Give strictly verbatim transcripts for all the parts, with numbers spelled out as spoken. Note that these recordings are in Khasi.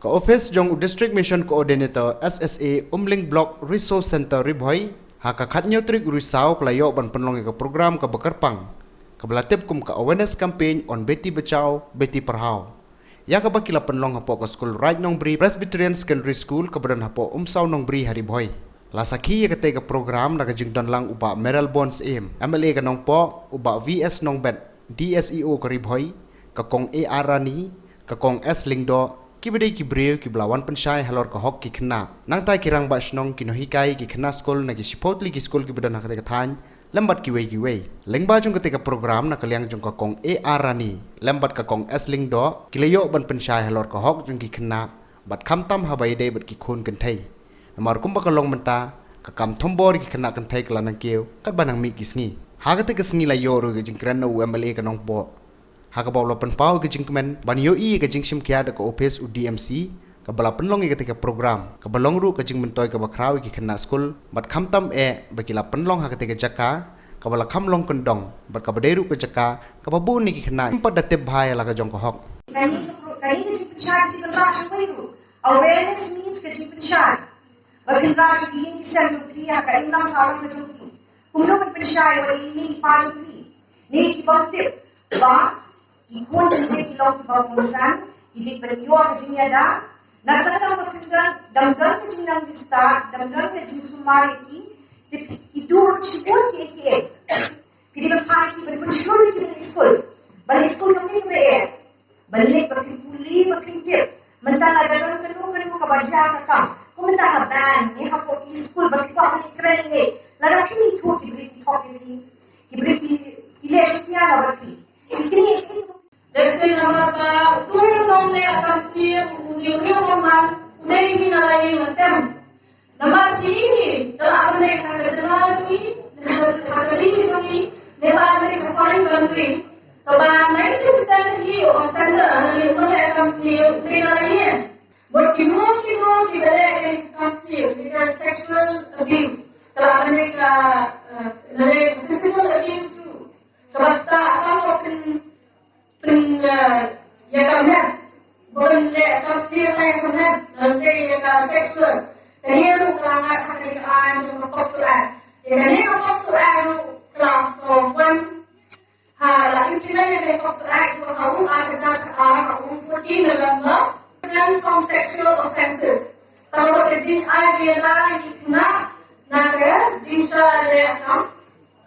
Ka ophis jong u District Mission Coordinator S S A Umling Block Resource Centre Ri Bhoi, ha ka khathynñiew tarik u Risaw ka la ïoh ban pynlong ïa ka program kaba kyrpang, kaba la tip kum ka Awareness Campaign on Beti Bachao, Beti Padhao, ïa kaba ki la pynlong hapoh ka skul Raid Nongbri Presbyterian Secondary School kaba don hapoh Umsaw Nongbri ha Ri Bhoi. La sakhi ïa katei ka program na ka jingdon lang u Bah Mayralborn Syiem, M L A ka Nongpoh, u Bah V S Nongbet, D S E O ka Ri Bhoi, ka Kong A R Rani, ka Kong S Lyngdoh, kiba dei ki briew kiba la wan pynshai halor ka hok ki khynnah. Nangta ki rangbah shnong, ki nonghikai, ki khynnah skul na ki shiphew tylli ki skul kiba don ha katei ka thaiñ, lem bad kiwei kiwei. Lyngba jong katei ka program na ka liang jong ka Kong A R Rani lem bad ka Kong S Lyngdoh, ki la ïoh ban pynshai halor ka hok jong ki khynnah, bad khamtam haba ïadei bad ki khun kynthei. Namar kumba ka long mynta, ka kam thombor ïa ki khynnah kynthei ka la nang kiew katba nang mih ki sngi. Ha katei ka sngi la ïoh ruh ïa ka jingkren na u M L A ka Nongpoh, ha kaba u la pynpaw ïa ka jingkmen ban ïohi ïa ka jingshim khia da ka ophis u D M C, kaba la pynlong ïa katei ka program, kaba long ruh ka jingmyntoi kaba khraw ïa ki khynnah skul, bad khamtam eh ba ki la pynlong ha katei ka jaka kaba la kham long kyndong, bad kaba dei ruh ka jaka kaba bun ïa ki khynnah kim pat da tip bha ïa la ka jong ka hok. Kane ka pro-, kane ka jingpynshai ka dei ban rah shawei ruh. Awareness means ka jingpynshai. Ba phin rah sha ki ïing ki sem jong phi, ha ka imlang sahlang ka jong phi. Kumno ban pynshai ïa i mei i pa jong phi, ne ki bym tip ba ki khun jong phi ki long kiba kongsan, ki dei ban ïoh ka jingïada. Na ka daw ba phin don, dang don ka jingnang jingstad, dang don ka jingsumar ïa ki, te ki dur shibun kiei kiei. Ki dei ban phah ïa ki, ban pynshlur ïa ki ban leit skul. Ban leit skul ka mih kaba eh. Ban leit ba phin pule ba phin tip. Mynta lada don kano kano kaba jia ka kam, ko mynta ha band ne hapoh ki skul ba ki kwah ban ïakren ne, lada phin ithuh ki briew ki thok ïa phi, ki briew ki, ki leh shakhiat na bad phi. Ki kren ïa phi. Lehse namar ba uto u nongleh kam sniew u riewriewbymman u dei uba na la ïing la sem. Namar kine ki, ka la ban leh ha ka jylla jong ngi, ha ka ri jong ngi, ne la ban leh ha foreign country. Kaba ninety percent hi u offender, lane u nongleh kam sniew, u dei na la ïing. Bad kino kino kiba leh kam sniew, ne ka sexual abuse, ka la ban leh ka, eh, lane physical abuse ruh. Kaba stad, kaba pyn pyn, eh, ïa ka met, ba pynleh ka sniew ïa ka met, lane ïa ka sexual. Kane ruh ka la ngat ha kane ka aiñ jong ka POCSO Act. Ïa kane ka POCSO Act ruh ka la, ka wan, ha, la implement ïa kane ka POCSO Act ha u ar hajar khatar, ha u fourteen November, Plan from Sexual Offences. Kaba ka jingai ïa la ïa ki khynnah na ka jingshah leh kam,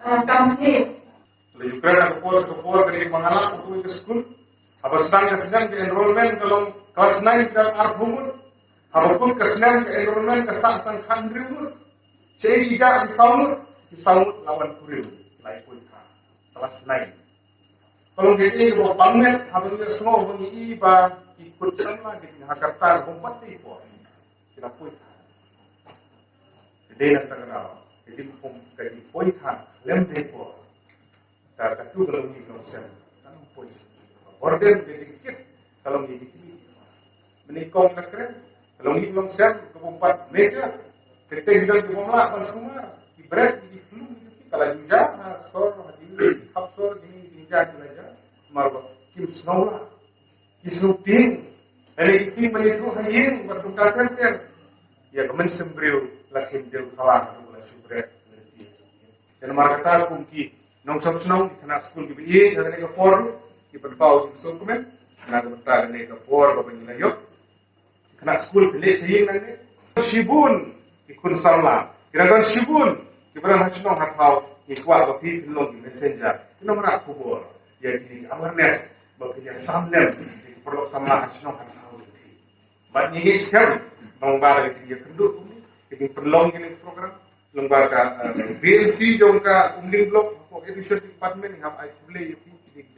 eh, kam sniew. La ju kren ha ka por sha ka por, ka dei ba nga lah, uto ka skul, haba sdang ka snem ka enrollment ka long klas nine ki dang arphew ngut. Haba kut ka snem ka enrollment ka sah tang khathynriew ngut. Shaei ki jah ki saw ngut? Ki saw ngut la wan kurim, la ïa poi than klas nine. Ka long kaei kaba pang met, haba ngi ïohsngew, ba ngi i ba ki khun samla ki dang ha ka rta ka bym pat dei por, ki la poi than. Ka dei na kata ka daw, ka jingpoi, ka jingpoi than lem dei por. Ka, katu ka long ïa ki nongsem, ka long poi. Burden ka jingkit ka long ïa ki kmie. Mynne kong la kren, ka long ïa ki nongsem ka bym pat meja. Kata ki don ki bym lah ban sumar, ki bret, ki khlum, ki, ka la ju ja ha sor, ha ki, ki khap sor, ki, ki ja, ki la ja. Namar ba kim sngew lah. Ki sngewtieng. Lane ki tieng ban ïathuh ha ïing bad kumta ter ter. Ïa ka mynsiem briew la khim diew khawa, la shu bret lynti. Te namar kata kum ki nongshong shnong, ki khynnah skul kiba ïeit ha kane ka por, ki pynpaw jingsngewkmen na ka bynta kane ka por kaba ngi la ïoh. Khynnah skul ki leit sha ïing nangne. Shibun ki khun samla, ki dang don shibun kiba don ha shnong ha thaw. Ngi kwah ba phi phin long ki messenger, ki nongrah khubor ïa kine ki awareness, ba phin ïa sam lem ïa ki paralok samla ha shnong ha thaw jong phi. Bad ngi ngeit skhem ba lyngba ka jingïakynduh kumne, ka jingpynlong kine ki program, lyngba ka, eh, B M C jong ka Umling Block, hapoh Education Department, ngi hap ai khublei ïa phi.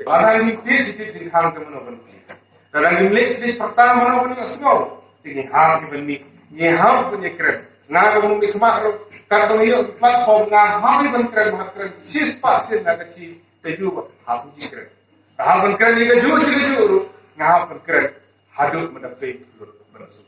Lada ngim tied shi tied jingkhang te mano ban plie? Lada ngim leh shi tied pyrta mano ban ïohsngew? Te ngi hap hi ban mih, ngi hap ban ïakren. Nga ka mih khmat ruh, katba ngi ïoh ki platform nga hap hi ban kren, hap kren shispah sien na ka shi taïew ba hap hi jingkren. Nga hap ban kren ïa kajuh shi kajuh ruh, nga hap ban kren haduh mynta phi lut ban shu.